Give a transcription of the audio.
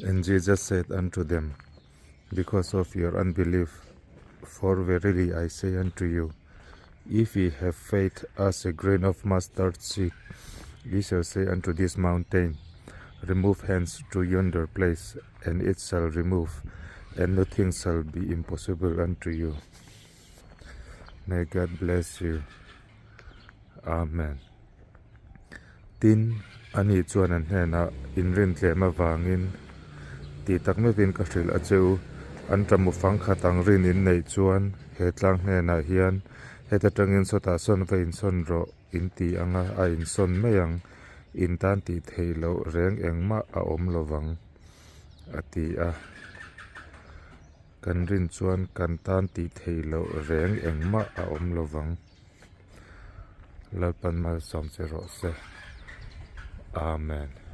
And Jesus said unto them, Because of your unbelief, for verily I say unto you, if ye have faith as a grain of mustard seed, ye shall say unto this mountain, Remove hence to yonder place, and it shall remove, and nothing shall be impossible unto you. May God bless you. Amen. Tin, ani chuan an hnenah inrintlem avangin tih tak meuhin ka hrilh a che u. An ṭamu fang khat ang rin in neih chuan he tlang hnenah hian heta tangin sawtah sawn va insawn rawh in ti anga a insawn mai ang, in tan tih theih loh reng engmah a awm lo vang, a ti a. Kan rin chuan kan tan tih theih loh reng engmah a awm lo vang. Lalpan malsawm che rawh se. Amen.